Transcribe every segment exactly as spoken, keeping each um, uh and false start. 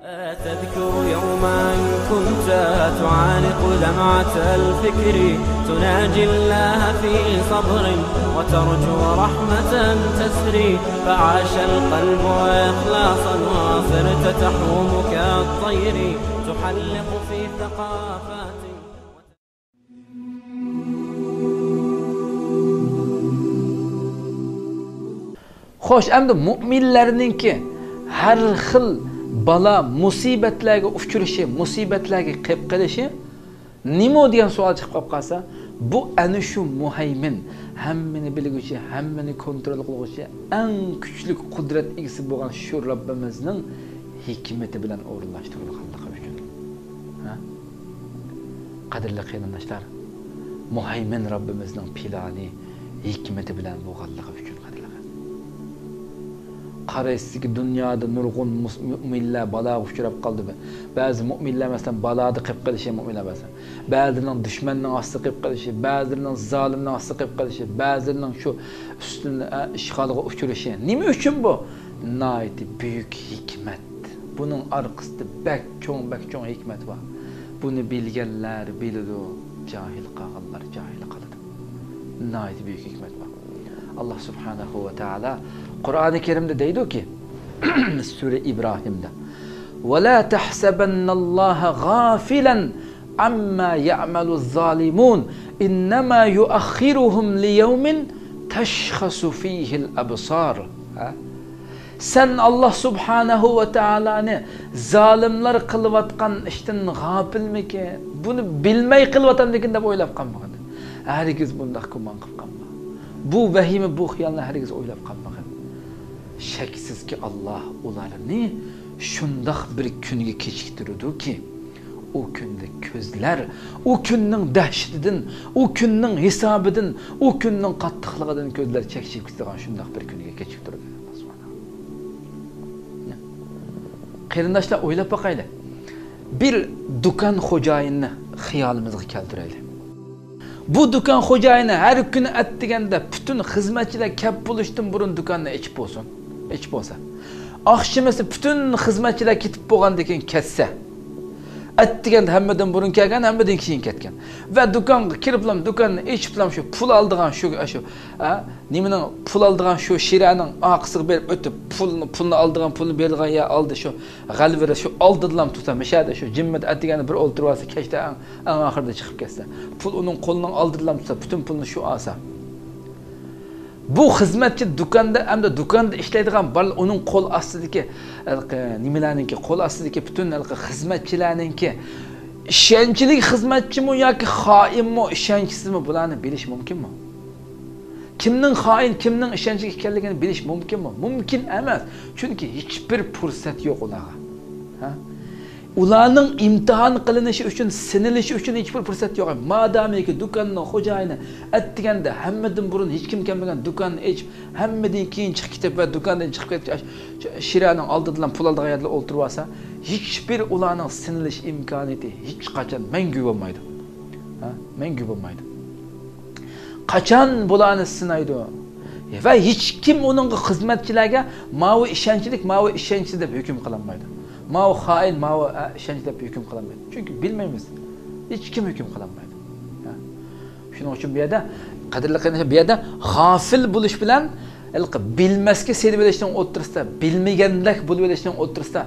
تذكر يوما كنت تعانق لمعة الفكر، تناجي الله في صبر وترجو رحمة تسري، فعاش القلب إخلاصا وصرت تحوم كالطير، تحلق في ثقافات. خوش، ئەمدى مۇئمىنلەرنىڭكى ھەر خىل بالا مۇسىبەتلەرگە ئۇچرىشى، مۇسىبەتلەرگە قېلىپ قېلىشى نېمە دېگەن سوئال چىقىپ قالىپ قالسا، بۇ ئەنە شۇ مۇھەيمىن، ھەممىنى بىلگۈچى، ھەممىنى كونترول قىلغۇچى، ئەڭ كۈچلۈك قۇدرەت ئىگىسى بولغان شۇ رەببىمىزنىڭ ھېكمىتى بىلەن ئورۇنلاشتۇرۇلغانلىقى ئۈچۈن. ھە؟ قەدىرلىك قېرىنداشلار، مۇھەيمىن رەببىمىزنىڭ پىلانى، ھېكمىتى بىلەن بولغانلىقى ئۈچۈن، قەدىرلىك قېرىنداشلار. قارايسىزكى، دۇنيادا نۇرغۇن مۇس-، مۇئمىنلەر بالاغا ئۇچراپ قالدى. بەزى مۇئمىنلەر، مەسىلەن، بالادا قېلىپ قېلىشى، مۇئمىنلەر، مەسىلەن، بەزىلىرىنىڭ دۈشمەننىڭ ئاستىغا قېلىپ قېلىشى، بەزىلىرىنىڭ زالىمنىڭ ئاستىغا قېلىپ قېلىشى، بەزىلىرىنىڭ شۇ ئۈستۈن، ئە، ئىشغالغا ئۇچرىشى. نېمە ئۈچۈن بۇ؟ ناھايىتى بۈيۈك ھېكمەت. بۇنىڭ ئارقىسىدا بەك چوڭ، بەك چوڭ ھېكمەت بار. بۇنى بىلگەنلەر بىلىدۇ، جاھىل قالغانلار جاھىل قالىدۇ. ناھايىتى بۈيۈك ھېكمەت بار. ئاللا سۇبھانەھۇ ۋە تائالا قۇرئانى كەرىمدە دەيدۇكى، سۈرە ئىبراھىمدا، «ولا تحسبن الله غافلا عما يعمل الظالمون إنما يؤخرهم ليوم تشخص فيه الأبصار.» ھە؟ سەن ئاللا سۇبھانەھۇ ۋە تائالانى زالىملار قىلىۋاتقان ئىشتىن غاپىلمىكىن، بۇنى بىلمەي قىلىۋاتامدىكىن دەپ ئويلاپ قالمىغىن. ھەرگىز بۇنداق گۇمان قىلىپ قالما. بۇ ۋەھىمە، بۇ خىيالنى ھەرگىز ئويلاپ قالمىغىن. شەكسىزكى، ئاللا ئۇلارنى شۇنداق بىر كۈنگە كېچىكتۈرىدۇكى، ئۇ كۈندە كۆزلەر، ئۇ كۈننىڭ دەھشىتىدىن، ئۇ كۈننىڭ ھېسابىدىن، ئۇ كۈننىڭ قاتتىقلىقىدىن كۆزلەر چەكچىيىپ كېتىدىغان شۇنداق بىر كۈنگە كېچىكتۈرىدۇ. قېرىنداشلار، ئويلاپ باقايلى. بىر دۇكان خوجايىنىنى خىيالىمىزغا كەلتۈرەيلى. بۇ دۇكان خوجايىنى ھەر كۈنى ئەتىگەندە پۈتۈن خىزمەتچىلەر كەپ بولۇشتىن بۇرۇن دۇكاننى ئېچىپ بولسۇن، ئېچىپ بولسا، ئاخشىمىسى پۈتۈن خىزمەتچىلەر كېتىپ بولغاندىن كېيىن كەتسە، ئەتىگەندە ھەممىدىن بۇرۇن كەلگەن، ھەممىدىن كېيىن كەتكەن ۋە دۇكانغا كىرىپلام، دۇكاننى ئېچىپلام شۇ پۇل ئالىدىغان شۇ، شۇ، ئە، نېمىنىڭ، پۇل ئالىدىغان شۇ شىرەنىڭ ئارقىسىغا بېرىپ ئۆتۈپ، پۇلنى، پۇلنى ئالىدىغان، پۇلنى بېرىدىغان يەر ئالدى شۇ غەلۋىرە شۇ ئالدىدىلام تۇرسا، مىشەدە شۇ جىممىدە ئەتىگەندە بىر ئولتۇرۇۋالسا، كەچتە ئەڭ، ئەڭ ئاخىرىدا چىقىپ كەتسە، پۇل ئۇنىڭ قولىنىڭ ئالدىدىلام تۇرسا، پۈتۈن پۇلنى شۇ ئالسا. بۇ خىزمەتچى دۇكاندا، ئەمدى دۇكاندا ئىشلەيدىغان بالىلار ئۇنىڭ قول ئاستىدىكى، ھېلىقى نېمىلەرنىڭكى، قول ئاستىدىكى پۈتۈن ھېلىقى خىزمەتچىلەرنىڭكى ئىشەنچلىك خىزمەتچىمۇ ياكى خائىنمۇ، ئىشەنچسىزمۇ، بۇلارنى بىلىش مۇمكىنمۇ؟ كىمنىڭ خائىن، كىمنىڭ ئىشەنچلىك ئىكەنلىكىنى بىلىش مۇمكىنمۇ؟ مۇمكىن ئەمەس. چۈنكى ھېچبىر پۇرسەت يوق ئۇلارغا. ھە؟ ئۇلارنىڭ ئىمتىھان قىلىنىشى ئۈچۈن، سىنىلىشى ئۈچۈن ھېچبىر پۇرسەت يوق. مادامىكى دۇكاننىڭ خوجايىنى ئەتىگەندە ھەممىدىن بۇرۇن ھېچكىم كەلمىگەن دۇكاننى ئېچىپ، ھەممىدىن كېيىن چىقىپ كېتىپ ۋە دۇكاندىن چىقىپ كەتكەچ، شىرەنىڭ ئالدىدىلا پۇل ئالىدىغان يەردىلا ئولتۇرۇۋالسا، ھېچبىر ئۇلارنىڭ سىنىلىش ئىمكانىيىتى ھېچقاچان مەڭگۈ بولمايدۇ. ھە؟ مەڭگۈ بولمايدۇ. قاچان بۇلارنى سىنايدۇ؟ ۋە ھېچكىم ئۇنىڭغا، خىزمەتچىلەرگە، ماۋۇ ئىشەنچلىك، ماۋۇ ئىشەنچسىز دەپ ھۆكۈم قىلالمايدۇ. ماۋۇ خائىن، ماۋۇ، ئە، ئىشەنچ دەپ ھۆكۈم قىلالمايدۇ. چۈنكى بىلمەيمىز. ھېچكىم ھۆكۈم قىلالمايدۇ. ھە؟ شۇنىڭ ئۈچۈن بۇ يەردە، قەدىرلىك قېرىنداشلار، بۇ يەردە غافىل بولۇش بىلەن ھېلىقى بىلمەسكە سېلىۋېلىشنىڭ ئوتتۇرىسىدا، بىلمىگەندەك بولۇۋېلىشنىڭ ئوتتۇرىسىدا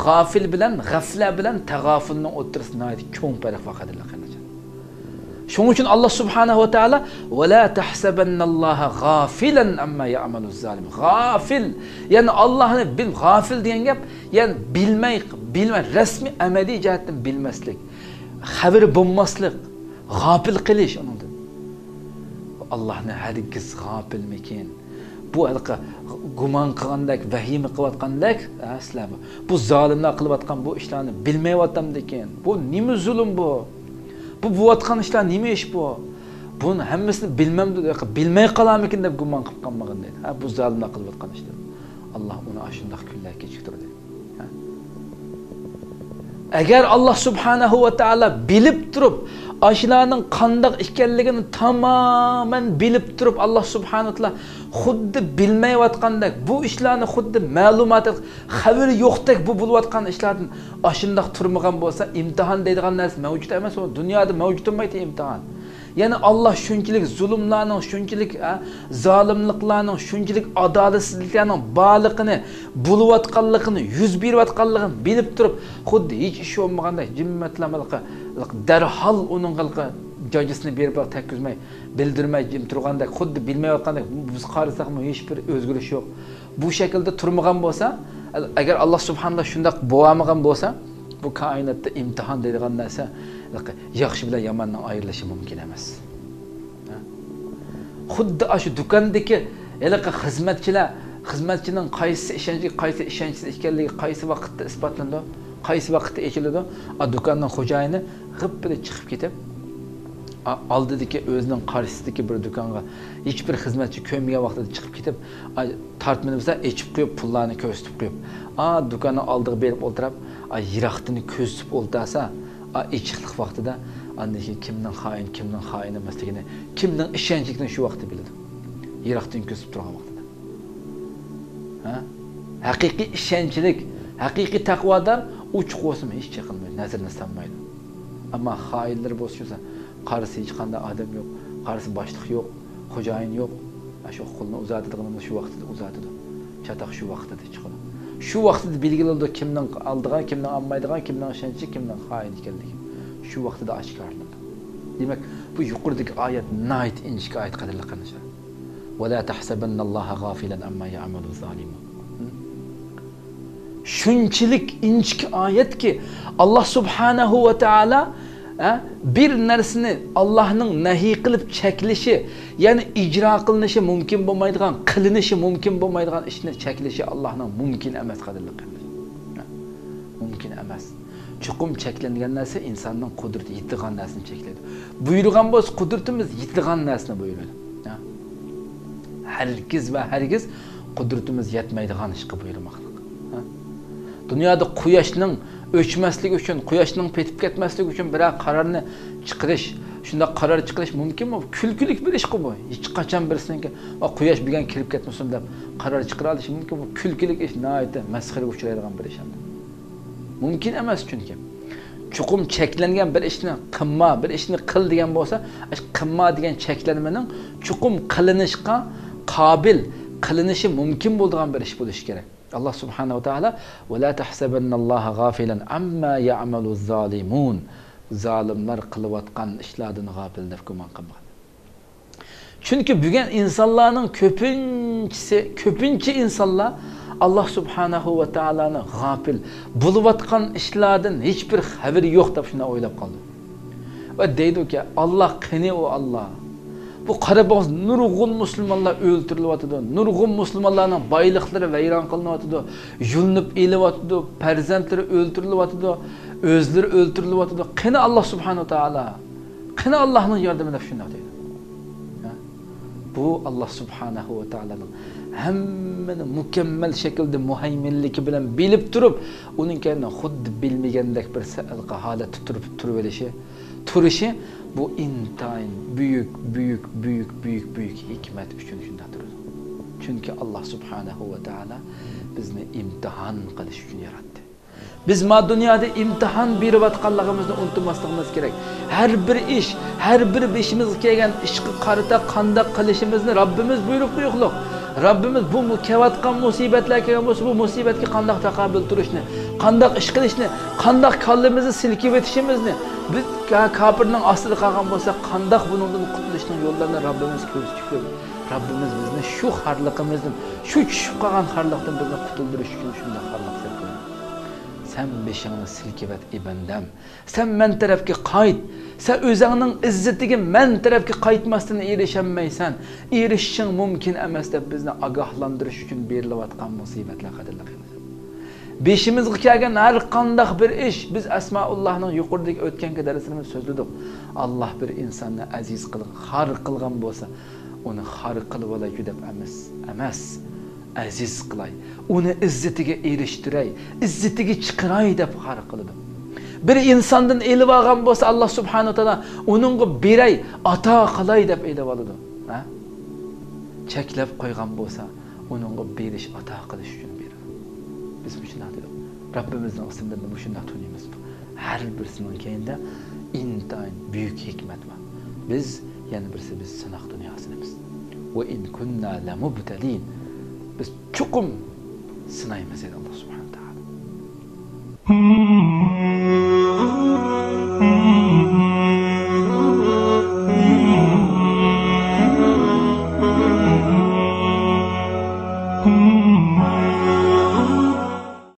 غافىل بىلەن، غەفلە بىلەن تەغافۇلنىڭ ئوتتۇرىسىدا ناھايىتى چوڭ پەرق بار، قەدىرلىك قېرىنداشلار. شۇنىڭ ئۈچۈن ئاللا سۇبھانەھۇ ۋە تائالا، «ولا تحسبن الله غافلا عما يعمل الظالمون.» غافىل، يەنى ئاللانى بىل، غافىل دېگەن گەپ، يەنى بىلمەي، بىلمەي، رەسمىي ئەمەلىي جەھەتتىن بىلمەسلىك، خەۋىرى بولماسلىق، غاپىل قىلىش ئۇنىڭدىن. ئاللانى ھەرگىز غاپىلمىكىن. بۇ ھېلىقى گۇمان قىلغاندەك، ۋەھىمە قىلىۋاتقاندەك، ھە، سىلەر بۇ، بۇ زالىملار قىلىۋاتقان بۇ ئىشلارنى بىلمەيۋاتامدىكىن؟ بۇ نېمە زۇلۇم بۇ؟ بۇ بولۇۋاتقان ئىشلار نېمە ئىش بۇ؟ بۇنى ھەممىسىنى بىلمەمدۇ، بىلمەي قالامىكىن دەپ گۇمان قىلىپ قالمىغىن دەيدۇ. ھە، بۇ زالىملار قىلىۋاتقان ئىشلار. ئاللا ئۇنى ئاشۇنداق كۈنلەر كېچىكتۈردى. ھە؟ ئەگەر ئاللا سۇبھانەھۇ ۋە تائالا بىلىپ تۇرۇپ، ئاشۇلارنىڭ قانداق ئىكەنلىكىنى تامامەن بىلىپ تۇرۇپ، ئاللا سۇبھانەھۇ ۋە تائالا خۇددى بىلمەيۋاتقاندەك، بۇ ئىشلارنى خۇددى مەلۇماتى، خەۋىرى يوقتەك بۇ بولۇۋاتقان ئىشلاردىن ئاشۇنداق تۇرمىغان بولسا، ئىمتىھان دەيدىغان نەرسە مەۋجۇت ئەمەس، ئۇ دۇنيادا مەۋجۇت بولمايتتى ئىمتىھان. يەنى ئاللا شۇنچىلىك زۇلۇملارنىڭ، شۇنچىلىك، ئە، زالىملىقلارنىڭ، شۇنچىلىك ئادالەتسىزلىكلەرنىڭ بارلىقىنى، بولۇۋاتقانلىقىنى، يۈز بېرىۋاتقانلىقىنى بىلىپ تۇرۇپ، خۇددى ھېچ ئىش بولمىغاندەك جىممەتلا دەرھال ئۇنىڭغا جاجىسىنى بېرىپ تەگكۈزمەي، بىلدۈرمەي جىم تۇرغاندەك، خۇددى بىلمەيۋاتقاندەك، بىز قارىساقمۇ ھېچبىر ئۆزگىرىش يوق. بۇ شەكىلدە تۇرمىغان بولسا، ئەگەر ئاللا سۇبھانەھۇ شۇنداق بولالمىغان بولسا، بۇ كائىناتتا ئىمتىھان دەيدىغان نەرسە ياخشى بىلەن ياماننىڭ ئايرىلىشى مۇمكىن ئەمەس. خۇددى ئاشۇ دۇكاندىكى ھېلىقى خىزمەتچىلەر، خىزمەتچىنىڭ قايسى ئىشەنچلىك، قايسى ئىشەنچسىز ئىكەنلىكى قايسى ۋاقىتتا ئىسپاتلىنىدۇ، قايسى ۋاقىتتا ئېچىلىدۇ؟ ئا، دۇكاننىڭ خوجايىنى غىپپىدە چىقىپ كېتىپ، ئا، ئالدىدىكى ئۆزىنىڭ قارشىسىدىكى بىر دۇكانغا ھېچبىر خىزمەتچى كۆرمىگەن ۋاقتىدا چىقىپ كېتىپ، ئا، تارتمىنى بولسا ئېچىپ قويۇپ، پۇللارنى كۆرسىتىپ قويۇپ، ئا، دۇكاننىڭ ئالدىغا بېرىپ ئولتۇرۇپ، ئا، يىراقتىن كۆزىتىپ ئولتۇرسا، ئا، ئېچىقلىق ۋاقتىدا، ئاندىن كېيىن كىمنىڭ خائىن، كىمنىڭ خائىن ئەمەسلىكىنى، كىمنىڭ ئىشەنچلىكىنى شۇ ۋاقىتتا بىلىدۇ. يىراقتىن كۆزىتىپ تۇرغان ۋاقتىدا. ھە؟ ھەقىقىي ئىشەنچلىك، ھەقىقىي تەقۋادار ئوچۇق بولسىمۇ ھېچ چېقىنمايدۇ، نەزىرىنى سالمايدۇ. ئەمما خائىنلىرى بولسا شۇ، قارىسا ھېچقانداق ئادەم يوق، قارىسا باشلىق يوق، خوجايىن يوق. ئاشۇ قولىنى ئۇزارتىدىغىنىمۇز شۇ ۋاقتىدا ئۇزارتىدۇ. چاتاق شۇ ۋاقتىدا چىقىدۇ. شۇ ۋاقتىدا بىلگىلى بولىدۇ، كىمنىڭ ئالىدىغان، كىمنىڭ ئالمايدىغان، كىمنىڭ ئىشەنچلىك، كىمنىڭ خائىن ئىكەنلىكى. شۇ ۋاقتىدا ئاشكارىلىنىدۇ. دېمەك، بۇ يۇقىرىدىكى ئايەت ناھايىتى ئىنچىكە ئايەت، قەدىرلىك قېرىنداشلار. ولا تحسبن الله غافلا عما يعمل الظالمون. شۇنچىلىك ئىنچىكە ئايەتكى، ئاللا سۇبھانەھۇ ۋە تائالا، ھە، بىر نەرسىنى ئاللانىڭ نەھى قىلىپ چەكلىشى، يەنى ئىجرا قىلىنىشى مۇمكىن بولمايدىغان، قىلىنىشى مۇمكىن بولمايدىغان ئىشنى چەكلىشى ئاللانىڭ مۇمكىن ئەمەس، قەدىرلىك قېرىنداشلار. ھە، مۇمكىن ئەمەس. چوقۇم چەكلەنگەن نەرسە ئىنساننىڭ قۇدرىتى يېتىدىغان نەرسىنى چەكلەيدۇ. بۇيرۇغان بولسا قۇدرىتىمىز يېتىدىغان نەرسىنى بۇيرۇيدۇ. ھە؟ ھەرگىز ۋە ھەرگىز قۇدرىتىمىز يەتمەيدىغان ئىشقا بۇيرۇماقلىق. ھە؟ دۇنيادا قۇياشنىڭ ئۆچمەسلىكى ئۈچۈن، قۇياشنىڭ پېتىپ كەتمەسلىكى ئۈچۈن بىرەر قارارنى چىقىرىش، شۇنداق قارار چىقىرىش مۇمكىنمۇ؟ كۈلكىلىك بىر ئىشقۇ بۇ. ھېچقاچان بىرسىنىڭكى، «ۋا، قۇياش بۈگۈن كىرىپ كەتمىسۇن» دەپ قارار چىقىرالىشى مۇمكىن. بۇ كۈلكىلىك ئىش، ناھايىتى مەسخىرىگە ئۇچرايدىغان بىر ئىش ئەمدى. مۇمكىن ئەمەس، چۈنكى چوقۇم چەكلەنگەن بىر ئىشنى قىلما، بىر ئىشنى قىل دېگەن بولسا، قىلما دېگەن چەكلەنمىنىڭ چوقۇم قىلىنىشقا قابىل، قىلىنىشى مۇمكىن بولىدىغان بىر ئىش بولۇشى كېرەك. ئاللا سۇبھانەھۇ ۋە تائالا، «ولا تحسبن الله غافلا عما يعمل الظالمون»، زالىملار قىلىۋاتقان ئىشلاردىن غاپىل دەپ گۇمان قىلمىغىن. چۈنكى بۈگۈن ئىنسانلارنىڭ كۆپىنچىسى، كۆپىنچە ئىنسانلار ئاللا سۇبھانەھۇ ۋە تائالانى غاپىل، بولۇۋاتقان ئىشلاردىن ھېچبىر خەۋىرى يوق دەپ شۇنداق ئويلاپ قالدى. ۋە دەيدۇكى، «ئاللا قېنى ئۇ ئاللا؟» بۇ قاراپ بېقىڭىز، نۇرغۇن مۇسۇلمانلار ئۆلتۈرۈلۈۋاتىدۇ، نۇرغۇن مۇسۇلمانلارنىڭ بايلىقلىرى ۋەيران قىلىنىۋاتىدۇ، يۇلۇنۇپ ئېلىۋاتىدۇ، پەرزەنتلىرى ئۆلتۈرۈلۈۋاتىدۇ، ئۆزلىرى ئۆلتۈرۈلۈۋاتىدۇ. قېنى ئاللا سۇبھانەھۇ ۋە تائالا؟ قېنى ئاللانىڭ ياردىمى دەپ شۇنداق دەيدۇ. ھە؟ بۇ ئاللا سۇبھانەھۇ ۋە تائالانىڭ ھەممىنى مۇكەممەل شەكىلدە مۇھەيمىنلىكى بىلەن بىلىپ تۇرۇپ، ئۇنىڭ كەينىدىن خۇددى بىلمىگەندەك بىر سە-، ھالەتتە تۇرۇپ، تۇرۇۋېلىشى، تۇرۇشى، بۇ ئىنتايىن بۈيۈك، بۈيۈك، بۈيۈك، بۈيۈك، بۈيۈك ھېكمەت ئۈچۈن شۇنداق تۇرىدۇ. چۈنكى ئاللا سۇبھانەھۇ ۋە تائالا بىزنى ئىمتىھان قىلىش ئۈچۈن ياراتتى. بىز ما دۇنيادا ئىمتىھان بېرىۋاتقانلىقىمىزنى ئۇنتۇماسلىقىمىز كېرەك. ھەر بىر ئىش، ھەر بىر بېشىمىزغا كەلگەن ئىشقا قارىتا قانداق قىلىشىمىزنى رەببىمىز بۇيرۇپ قويۇقلۇق. رەببىمىز بۇ، بۇ كېلىۋاتقان مۇسىبەتلەر كەلگەن بولسا، بۇ مۇسىبەتكە قانداق تاقابىل تۇرۇشنى، قانداق ئىش قىلىشنى، قانداق كاللىمىزنى سىلكىۋېتىشىمىزنى، بىز كا-، كاپىرنىڭ ئاستىدا قالغان بولساق، قانداق بۇنىڭدىن قۇتۇلۇشنىڭ يوللىرىنى رەببىمىز كۆرسىتىپ قويۇپ، رەببىمىز بىزنى شۇ خارلىقىمىزدىن، شۇ چۈشۈپ قالغان خارلىقتىن بىزنى قۇتۇلدۇرۇش ئۈچۈن شۇنداق خارلىق سېلىپ قويدى. سەن بېشىڭنى سىلكىۋەت، ئى بەندەم. سەن مەن تەرەپكە قايت. سەن ئۆزۈڭنىڭ ئىززىتىگە مەن تەرەپكە قايتماستىن ئېرىشەلمەيسەن. ئېرىشىشىڭ مۇمكىن ئەمەس دەپ بىزنى ئاگاھلاندۇرۇش ئۈچۈن بېرىلىۋاتقان مۇسىبەتلەر، قەدىرلىك قېرىنداشلار. بېشىمىزغا كەلگەن ھەر قانداق بىر ئىش، بىز ئەسمائۇللانىڭ يۇقىرىدىكى ئۆتكەنكى دەرسلىرىمىزدە سۆزلىدۇق. ئاللا بىر ئىنساننى ئەزىز قىلغان، خار قىلغان بولسا، ئۇنى خار قىلىۋالايچۇ دەپ ئەمەس، ئەمەس. ئەزىز قىلاي، ئۇنى ئىززىتىگە ئېرىشتۈرەي، ئىززىتىگە چىقىراي دەپ خار قىلىدۇ. بىر ئىنساندىن ئېلىۋالغان بولسا، ئاللا سۇبھانەھۇ ۋە تائالا ئۇنىڭغا بېرەي، ئاتا قىلاي دەپ ئېلىۋالىدۇ. ھە؟ چەكلەپ قويغان بولسا، ئۇنىڭغا بېرىش، ئاتا قىلىش ئۈچۈن بېرىدۇ. بىز مۇشۇنداق دېدۇق. رەببىمىزنىڭ ئىسىملىرىنى مۇشۇنداق تونۇيمىز. ھەر بىرسىنىڭ كەينىدە ئىنتايىن بۈيۈك ھېكمەت بار. بىز يەنە بىرسى، بىز سىناق دۇنياسىدىمىز. وإن كنا لمبتلين. بىز چوقۇم سىنايمىز دېدى ئاللا سۇبھانەھۇ ۋە تائالا.